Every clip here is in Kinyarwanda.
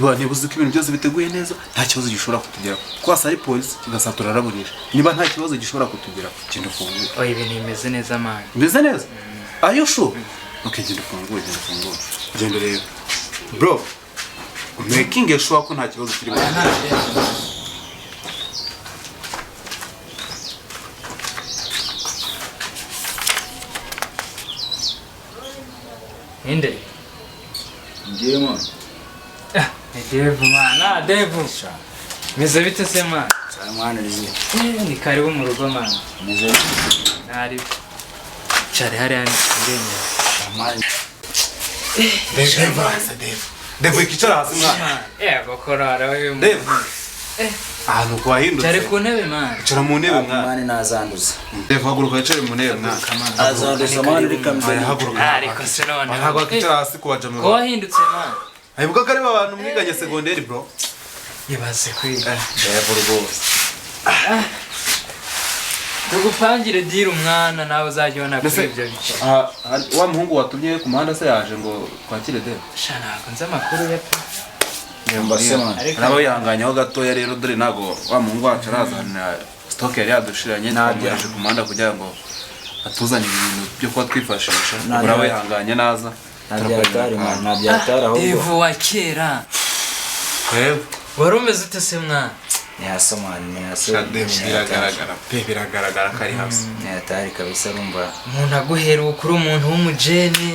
Niba uzi ko ibintu byose biteguye neza, nta kibazo gishobora kutugeraho. Twasa ari polisi tugasatura araburisha. Niba nta kibazo gishobora kutugeraho, genda ufungure. Oya, ibintu bimeze neza man. Bimeze neza? Are you sure? Okay, genda ufungure, genda ufungure. Genda urebe. Bro, making sure ko nta kibazo kirimo. Ninde? Ngiye man. Ni Devu man. Ah, Devu. Meze bite se man? Mwana rizi. Ni karibu mu rugo man. Meze bite? Nari. Cari hariya ndemera. Man. Devu, hasi Devu. Devu ikicara hasi mwana. Gokora arawe. Devu. Ahantu kwahindutse. Cari ku ntebe man. Icara mu ntebe mwana. Man nazanduza. Devu haguruka wicare mu ntebe mwana. Azanduza man reka mbere. Haguruka. Ariko se none. Ntabwo akicara hasi ku bajama. Ko wahindutse man. Ayibuka ko ari abantu mwiganye segonderi bro. Ibaze kwiga. Devu rwose. Tugupangire dira umwana nawe uzajya ubona kuri ibyo bice. Wa muhungu watumye ku muhanda se yaje ngo twakire Devu? Sha ntabwo nzi amakuru ya pe. Mbase man. Nabo yihanganyeho gatoya rero dore ntabwo wa muhungu wacu arazana stock yari yadushiranye, twamwohereje ku muhanda kugira ngo atuzanire ibintu byo kuba twifashisha. Uraba yihanganye naza. Ntabyatari man, ntabyatari ahubwo. Devu wa kera. Devu. Wari umeze ute se mwana? Ni hasi man, ni hasi. Devu biragaragara pe, biragaragara ko ari hasi. Ni hatari kabisa urumva. Umuntu aguheruka uri umuntu w'umujene.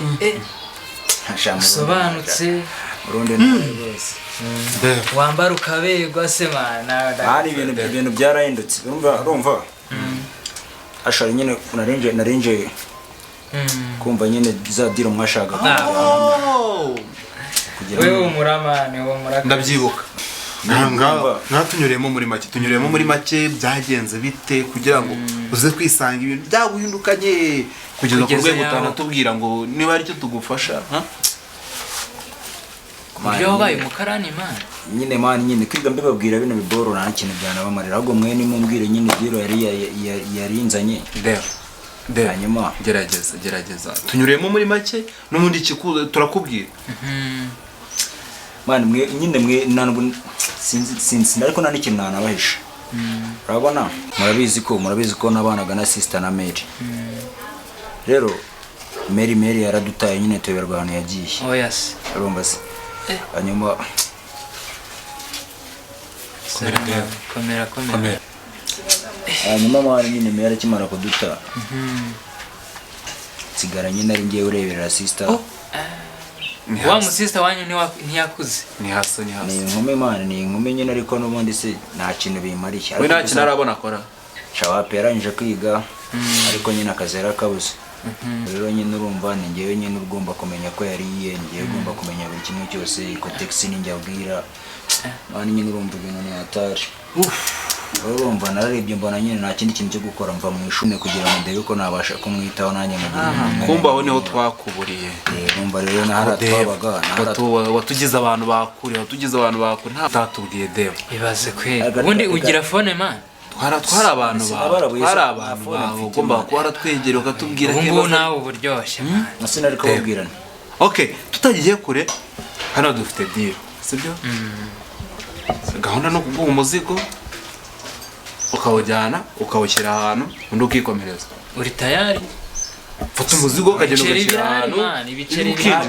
Usobanutse. Urundi nawe rwose. Wambara ukaberwa se man. Hari ibintu byarahindutse. Urumva. Ashari nyine narinje kumva nyine za diro mwashaka. Wewe umuramane, wowe muraka. Ndabyibuka. Tunyuremo muri make, tunyuremo muri make byagenze bite kugira ngo uze kwisanga ibintu byaguhindukanye kugeza ku rwego utanatubwira ngo niba ari cyo tugufasha. Kubyo wabaye umukarani man. Nyine man nyine kwiga mbibabwira bino biboro nta kintu byanabamarira ahubwo mwe nimumbwire nyine diro yari inzanye. Dev hanyuma gerageza tunyuremo muri make n'ubundi turakubwira. Man mwe nyine mwe ntabwo sinzi ariko nta n'ikintu nanabahisha. Urabona murabizi ko nabanaga na sister na Mary. Rero Mary yaradutaye nyine tuyoberwa ahantu yagiye. Oh yes. Urumva se? Hanyuma komera. Hanyuma mwana nyine Mary akimara kuduta. Nsigara nyine ari ngiye ureberera sister. Wa musista wanyu ntiyakuze. Ni hasi. Ni inkumi man, ni inkumi nyine ariko n'ubundi se nta kintu bimariye. We nta kintu arabona akora. Shawapi yarangije kwiga ariko nyine akazi yarakabuze. Rero nyine urumva ni ngewe nyine ugomba kumenya ko yariye, ngewe ugomba kumenya buri kimwe cyose, ikotex ni njye abwira. Man nyine urumva ibintu ni hatari. Urumva nararebye mbona nyine nta kindi kintu cyo gukora mva mu ishuri kugira ngo ndebe ko nabasha kumwitaho nanjye nkagira. Kumba aho niho twakuburiye. Urumva rero nahara twabaga watugize abantu bakure, watugize abantu bakure nta tatubwiye Dev. Ibaze kweli. Ubundi ugira phone man. Twari abantu bawe, twari abantu bawe ugomba kuba waratwegera ukatubwira ubu ngubu nawe uburyoshye. Nase nari kubabwirana. Okay, tutagiye kure hano dufite deal, sibyo? Gahunda no kuguha umuzigo ukawujyana ukawushyira ahantu undi ukikomereza. Uri tayari? Fata umuzigo ukagenda ugashyira ahantu.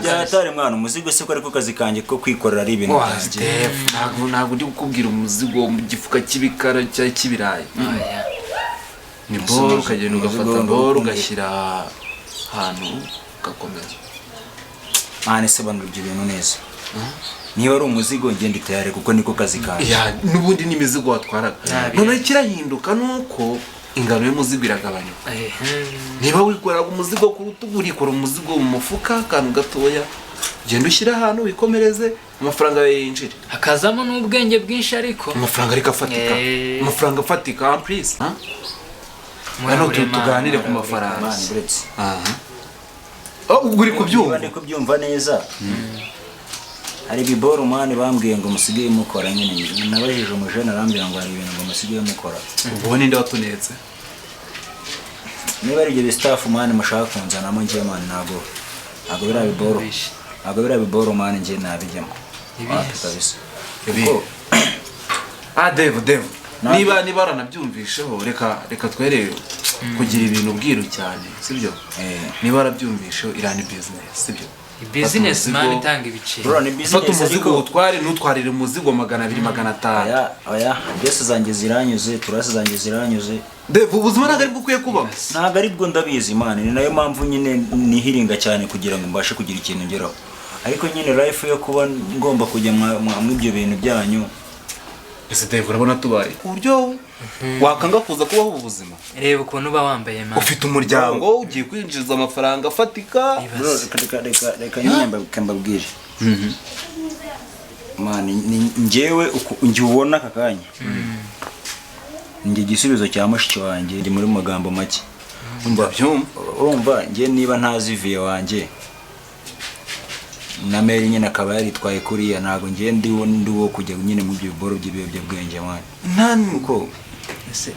Byatari mwana umuzigo se ko ariko kazi kanjye ko kwikorera ari ibintu byanjye. Ntabwo ndi kukubwira umuzigo mu gifuka cy'ibikara cyangwa cy'ibirayi. Ni boro ukagenda ugafata boro ugashyira ahantu ugakomeza. Mwana sobanura ibyo bintu neza. Niba ari umuzigo ngende tayari kuko niko kazi kanjye. N'ubundi ni imizigo watwaraga. None kirahinduka nuko ingano y'umuzigo iragabanyuka. Niba wikoraga umuzigo ku rutugu urikora umuzigo mu mufuka akantu gatoya, genda ushyira ahantu wikomereze amafaranga yinjire. Hakazamo n'ubwenge bwinshi ariko amafaranga ariko afatika. Amafaranga afatika en plus. Hano tuganire ku mafaranga. Ubwo uri kubyumva? Ndi kubyumva neza. Hari biboro mani bambwiye ngo musigaye mukora nyine. Nabajije umujene arambwira ngo hari ibintu ngo musigaye mukora. Ubwo ninde watunetse? Niba ari ibyo staff mani mushaka kunzanamo ngiye mani ntago biriya biboro. Ntago biriya biboro mani ngiye nabijyamo. Kabisa. Kuko Ah, Dave, Dave, niba waranabyumvisheho, reka twerere kugira ibintu bwiru cyane, sibyo? Niba warabyumvisheho, iriya ni business, sibyo? Business Fata man umuzigo. itanga ibiceri. Bro, ni Fata business umuzigo ariko utware, ntutwarire umuzigo 200, 500. Oya, oya, byose zanjye ziranyuze, turasi zanjye ziranyuze. Dave, ubuzima ntabwo aribwo ukwiye kubamo. Ntabwo aribwo, ndabizi man, ni nayo mpamvu nyine nihiringa cyane kugira ngo mbashe kugira ikintu ngeraho, ariko nyine life yo kuba ngomba kujya mwa ibyo bintu byanyu. Ese Dave, urabona tubaye ku buryo wakanga kuza kubaho ubu buzima? Reba ukuntu uba wambaye man. Ufite umuryango, ugiye kwinjiza amafaranga afatika. Bro, reka reka reka reka nyine mbabwire man, ni njyewe njye ubona aka kanya njye igisubizo cya mushiki wanjye ndi muri magambo make. Ndabyumva. Urumva, njye niba ntazi vieux wanjye na mère nyine akaba yaritwaye kuriya, ntabwo njye ndi wo kujya nyine mu byo biboro by'ibiyobyabwenge man. Nta Kuko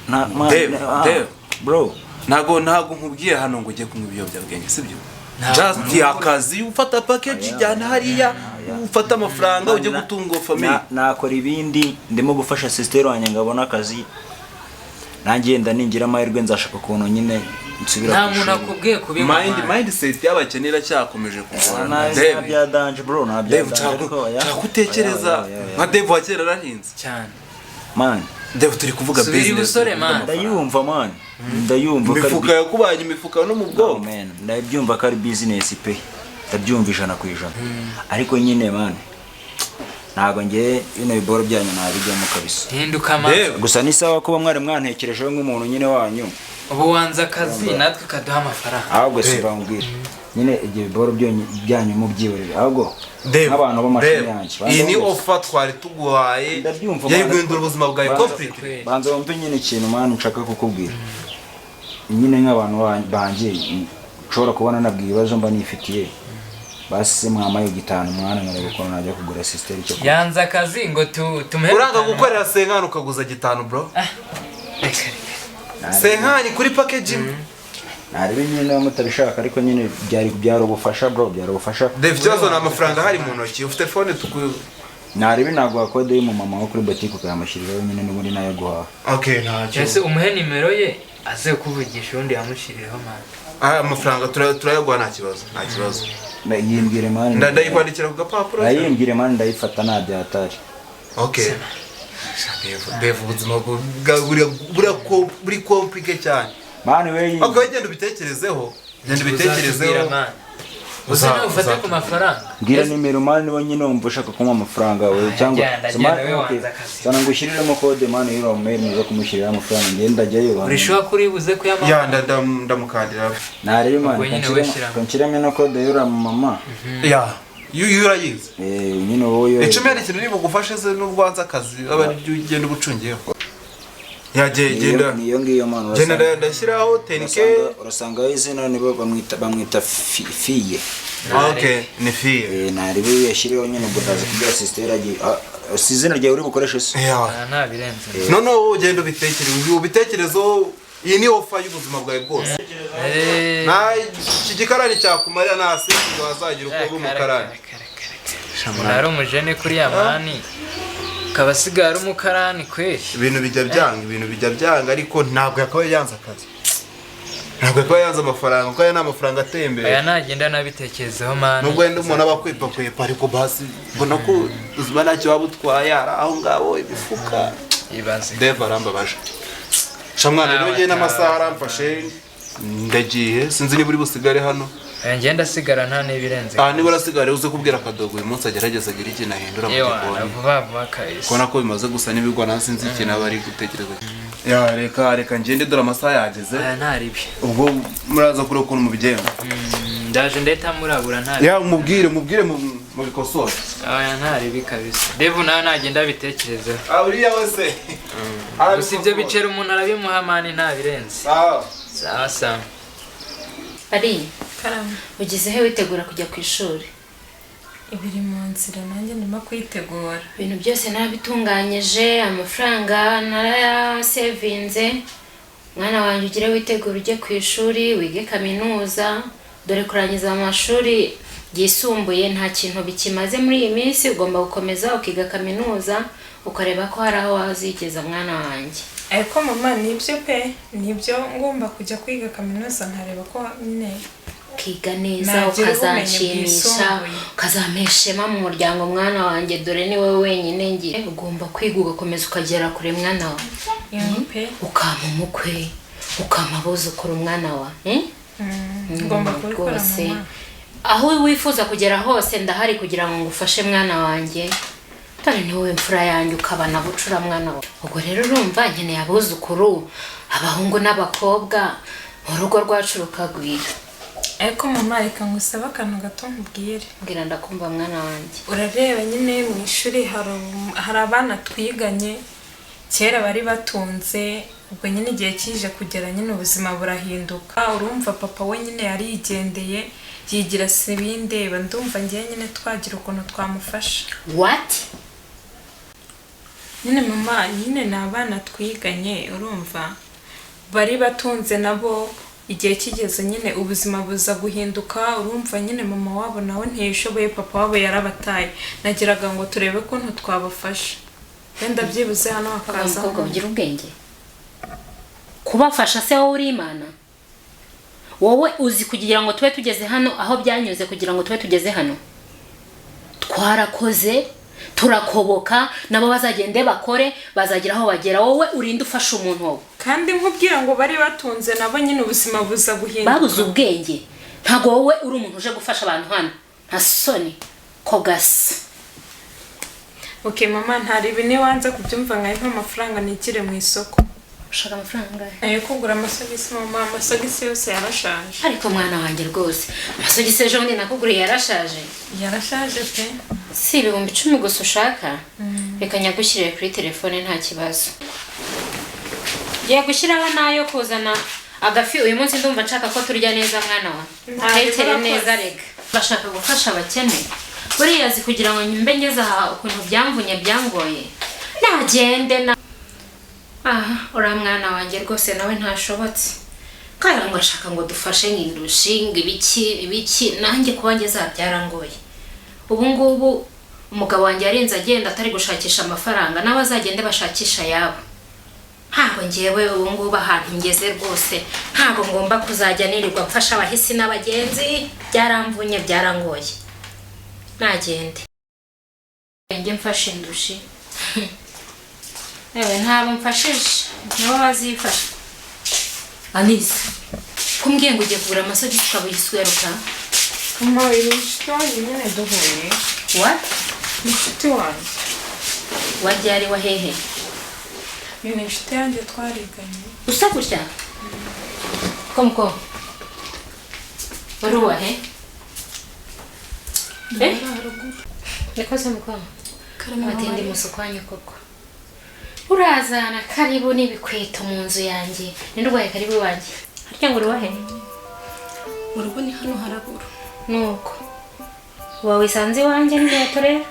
nta man, Dave, Dave. Bro. Ntago nkubwiye hano ngo ujye kunywa ibiyobyabwenge, sibyo? Ntabwo. Just akazi, ufata package, ijyana hariya, ufata amafaranga ujye gutunga famille. Nakora ibindi, ndimo gufasha sister wanjye ngo abone akazi, nanjye yenda ningira amahirwe nzashaka ukuntu nyine nsubira Nta ku muntu ishuri. akubwiye kubinywa Mind man. Mindset y'abakene iracyakomeje kugorana. Nta Dave, bya danger bro, nta bya Dave, danger, ariko oya. nshaka utekereza Oya, oya, oya, oya. nka Dave wa kera arahinze. Cyane. Man. Dave, turi kuvuga Subira business. ibusore, man. Ndayumva man, ndayumva ko ari Imifuka yakubanye imifuka no mu Oh, bwonko. man, ndabyumva ko ari business pe, ndabyumva 100%, ariko nyine man, ntabwo ngiye bino biboro byanyu nabijyamo kabisa. Hinduka man. Dave. Gusa ni sawa kuba mwari mwantekerejeho nk'umuntu nyine wanyu. Ubu wanze akazi, natwe kaduha amafaranga. Ahubwo si bambwira nyine ibyo biboro byanyu mubyihorere, ahubwo Dave, nk'abantu b'amashuri Dave, yanjye iyi ni banza wumve. offer twari tuguhaye Ndabyumva, yari man. guhindura ubuzima bwawe completely. Banza wumve nyine ikintu man nshaka kukubwira nyine nk'abantu banjye nshobora kubona nabwiye ibibazo mba nifitiye, basi mwamaye 5 mwana nkareba ukuntu najya kugura sister icyo kurya. Yanze akazi ngo tumuhe Uranga 5. gukorera 50 ukaguza 5, bro. Reka reka. 50 kuri package imwe. Narebe nyine niba mutabishaka, ariko nyine byari ubufasha bro, byari ubufasha. Dave, ikibazo ni amafaranga ahari mu ntoki, ufite phone tuku Narebe naguha kode y'umumama wo kuri botike ukayamushyiriraho nyine, n'ubundi nayo guhaha. Okay, ntacyo. Ese umuhe nimero ye aze kuvugisha, ubundi yamushyirireho man. Ah, amafaranga turayaguha, nta kibazo, nta kibazo. Yimbwire man. Ndayikwandikira ku gapapuro. Ayimbwire man, ndayifata, nta byatari. Okay. Dave, Dave, ubuzima buri compliqué cyane. Man we. Okay, genda ubitekerezeho, genda ubitekerezeho. Uzatubwira, man. Uze nawe ufate ku mafaranga. Mbwira nimero man, niba nyine wumva ushaka kunywa amafaranga we cyangwa Genda, So, genda, man, we okay. wanze akazi. Sana ngo ushyiriremo kode man y'uriya mumeri muza kumushyiriraho amafaranga, ngenda njyayo. Urishuwa kuri buze kuyamaha? Ya, ndamukandira. Narebe man. Ubwo nyine we shyiramo. Kanshyiramo ino kode y'uriya mama. Ya, iyo urayizi. Eh, nyine wowe yo. 10 hari ikintu uri bugufashe se n'ubwo wanze akazi, aba ari byo ugenda ubucungiyeho. Yagiye, genda. Niyo ngiyo man. Genda, ndashyiraho 10K. Urasangaho izina, nibo bamwita fiye. Okay, ni fiye. Eh, narebe yashyireho nyine, ubwo ndaza kubwira sister agiye, si izina ryawe uri bukoreshe se? Ya. Ah, nta birenze. Noneho wowe ugenda ubitekereze, ubitekerezeho, iyi ni offer y'ubuzima bwawe bwose. Nta iki gikarani cyakumarira, nta sinzi wazagira uko uba umukarani. Umuntu ari umujene kuriya man, akaba asigaye ari umukarani kweri. Ibintu bijya byanga, ibintu bijya byanga, ariko ntabwo yakabaye yanze akazi, ntabwo yakabaye yanze amafaranga, kuko aya ni amafaranga ateye imbere. Aya nagenda nabitekerezeho man. Nubwo wenda umuntu aba akwepakwepa, ariko basi mbona ko ubuzima ntacyo waba utwaye, hari aho ngaho imifuka. Ibaze. Dave arambabaje shamwana. Rero ngewe n'amasaha aramfashe, ndagiye, sinzi niba uri busigare hano. Aya ngenda asigara, nta n'ibirenze. Aha niba urasigare, uze kubwira akadogo uyu munsi agerageza agire ikintu ahindura mu Yewe, gikoni. vuba vuba kabisa. Kubona ko bimaze gusa n'ibigwa, nawe sinzi ikintu aba ari gutekereza. Ya, reka reka ngende, dore amasaha yageze. Aya ntaribi. Ubwo muraza kureba ukuntu mubigenza. Ndaje ndahita murabura, ntaribi. Ya, mubwire, mubwire mubikosore. Aya ntaribi kabisa. Dave nawe nagenda abitekerezeho. Ah, uriya wese. Gusa ibyo biceri umuntu arabimuha man, nta birenze. Sawa. Sawa sawa. Ari Karame. ugeze he witegura kujya ku ishuri? Ibiri mu nzira, nanjye ndimo kwitegura. Ibintu byose narabitunganyije, amafaranga narayasevinze. Mwana wanjye, ugire witegura ujye ku ishuri, wige kaminuza. Dore kurangiza amashuri Byisumbuye nta kintu bikimaze muri iyi minsi, ugomba gukomeza ukiga kaminuza, ukareba ko hari aho wazigeza mwana wanjye. Ariko mama, nibyo pe, nibyo, ngomba kujya kwiga kaminuza nkareba ko nyine ukiga neza, nagira ubumenyi ukazanshimisha, bwisumbuye. Ukazampesha ishema mu muryango mwana wanjye, dore ni wowe wenyine ngiye. Ugomba kwiga ugakomeza ukagera kure mwana wawe. Yego pe. Ukampa umukwe, ukampa abuzukuru mwana wa, eh? Ngomba kubikora Rwose mama. Aho wifuza kugera hose ndahari kugira ngo ngufashe mwana wanjye, dore ni wowe mfura yanjye, ukaba na bucura mwana wawe. Ubwo rero urumva nkeneye abuzukuru, abahungu n'abakobwa, urugo rwacu rukagwira. Ariko mama, reka ngusabe akantu gato nkubwire. Mbwira, ndakumva mwana wanjye. Urareba nyine mu ishuri hari abana twiganye kera bari batunze, ubwo nyine igihe kije kugera nyine ubuzima burahinduka. Urumva papa we nyine yarigendeye yigira sibindeba. Ndumva ngewe nyine twagira ukuntu twamufasha. What? Nyine mama, nyine ni abana twiganye, urumva bari batunze nabo, igihe kigeze nyine ubuzima buza guhinduka. Urumva nyine mama wabo nawe ntiyishoboye, papa wabo yarabataye. Nagiraga ngo turebe ukuntu twabafasha, wenda byibuze hano hakaza Umukobwa ugira ubwenge, kubafasha se wowe uri Imana? Wowe uzi kugira ngo tube tugeze hano aho byanyuze? Kugira ngo tube tugeze hano twarakoze, turakoboka. Nabo bazagende bakore, bazagira aho bagera. Wowe urinde ufasha umuntu wowe? Kandi nkubwira ngo bari batunze nabo nyine ubuzima buza guhinduka. Babuze ubwenge. Ntabwo wowe uri umuntu uje gufasha abantu hano, nta soni ko gasa. Ok mama, ntaribi, niwanze kubyumva nkayiha amafaranga nigire mu isoko. Ushaka amafaranga angahe? Ayo kugura amasogisi mama, amasogisi yose yarashaje. Ariko mwana wanjye, rwose amasogisi ejo bundi nakuguriye yarashaje? Yarashaje pe. Si 10,000 gusa ushaka? Reka nyagushyirire kuri telefone, nta kibazo. Ngiye gushyiraho n'ayo kuzana agafi. Uyu munsi ndumva nshaka ko turya neza mwana wa. Ntabwo Tekere urakoze. neza. Rega bashaka gufasha abakene. Buriya azi kugira ngo mbe ngeze aha ukuntu byamvunye, byangoye. Nagende na aha uriya mwana wanjye rwose nawe ntashobotse, kandi ngo ashaka ngo dufashe nk'indushinga ibiki ibiki. Nanjye kuba ngeze aha byarangoye. Ubu ngubu umugabo wanjye yarinze agenda atari gushakisha amafaranga, nawe azagende bashakisha ayabo. Ntabwo ngewe ubu ngubu ahantu ngeze rwose ntabwo ngomba kuzajya nirirwa mfasha abahisi n'abagenzi. Byaramvunye, byarangoye, nagende njye mfashe indushi. Yewe, ntabwo mfashije, nibo bazifasha. Anise, kumbwiye ngo ugiye kugura amasogisi ukaba uyisweruka? Mama, uyu ni inshuti wanjye nyine duhuye. What? Ni inshuti wanjye. Wajya wa hehe? Uyu ni inshuti yanjye twariganye. Usa gutya ko wari uwahe? Eh, nikoze muko abatindi musukwanyu koko urazana karibu n'ibikweto mu nzu yanjye. Ninde urwaye karibu iwanjye? Harya ngo uri wahe? Mu rugo ni hano haraguru. Nuko uba wisanze iwanjye n'inkweto rero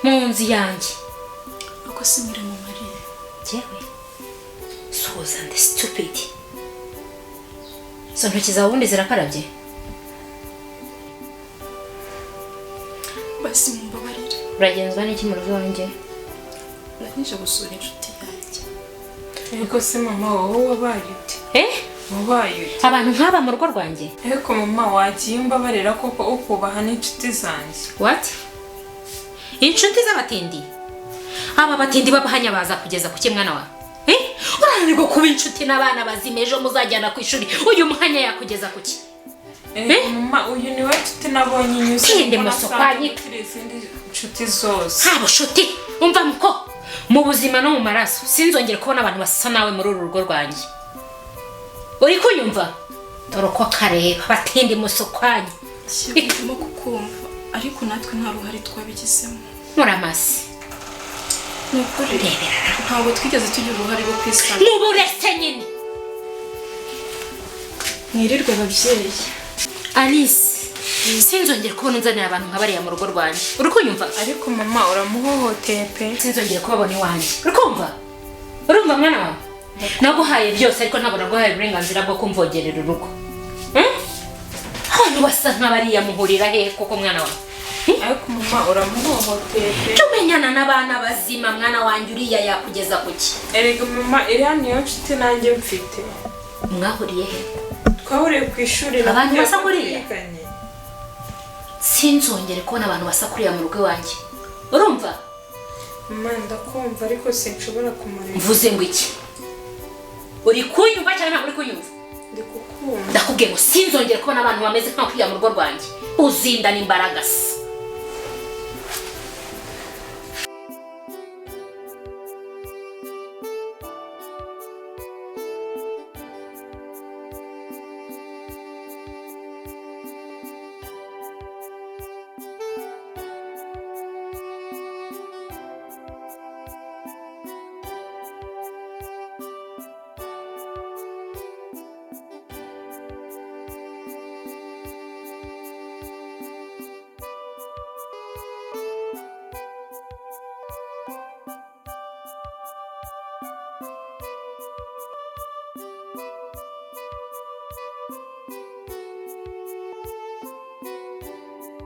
mu nzu yanjye. Uko simira mu Mariya. Jyewe suza ndi stupid. Izo ntoki zawe ubundi zirakarabye? Basi mumbabarire. Uragenzwa n'iki mu rugo iwanjye? Nari gusura inshuti yanjye. Ariko se mama, wowe wabaye ute? Eh? Wabaye ute? Abantu nk'aba mu rugo rwanjye? Ariko mama, wagiye umbabarira koko, ukubaha n'inshuti zanjye. What? Inshuti z'abatindi? Aba batindi b'abahanya baza kugeza ku mwana wawe? Eh, urananirwa kuba inshuti n'abana bazima, ejo muzajyana ku ishuri, uyu muhanya yakugeza ku ki? Ariko mama, uyu ni we nshuti nabonye inyuze Tinde kuko muso nasanze kwa nyita. mutiri izindi nshuti zose. Nta bushuti. Umva muko, mu buzima no mu maraso sinzongere kubona abantu basa nawe muri uru rugo rwanjye. Uri kunyumva? Dore uko kareba batindi musokwanya. Yego, ndimo kukumva, ariko natwe nta ruhare twabigizemo. Muramasi. Ni ukuri ntabwo twigeze tugira uruhare rwo kwisana. Muburetse nyine. Mwirirwe ababyeyi. Alice, sinzongere kubona unzanira abantu nka bariya mu rugo rwanjye. Uri kunyumva? Ariko mama, uramuhohoteye pe. Sinzongere kubabona iwanjye. Uri kumva? Urumva mwana wawe? Naguhaye byose, ariko ntabwo naguhaye uburenganzira bwo kumvogerera urugo. Abantu Abantu basa nk'abariya muhurira hehe koko mwana wawe? Ariko mama uramuhohoteye pe. Jya umenyana n'abana bazima mwana wanjye, uriya yakugeza ku ki? Erega mama, iriya niyo nshuti nanjye mfite. Mwahuriye he? Twahuriye ku ishuri. Abantu Nakubwiye basa ko kuriya? twiganye. Sinzongere kubona abantu basa kuriya mu rugo iwanjye, urumva? Mama, ndakumva, ariko sinshobora kumureba. Mvuze ngo iki? Uri kunyumva cyangwa ntabwo uri kunyumva? Ndi kukumva. Ndakubwiye ngo sinzongere kubona abantu bameze nka kuriya mu rugo rwanjye. Uzindana imbaraga se.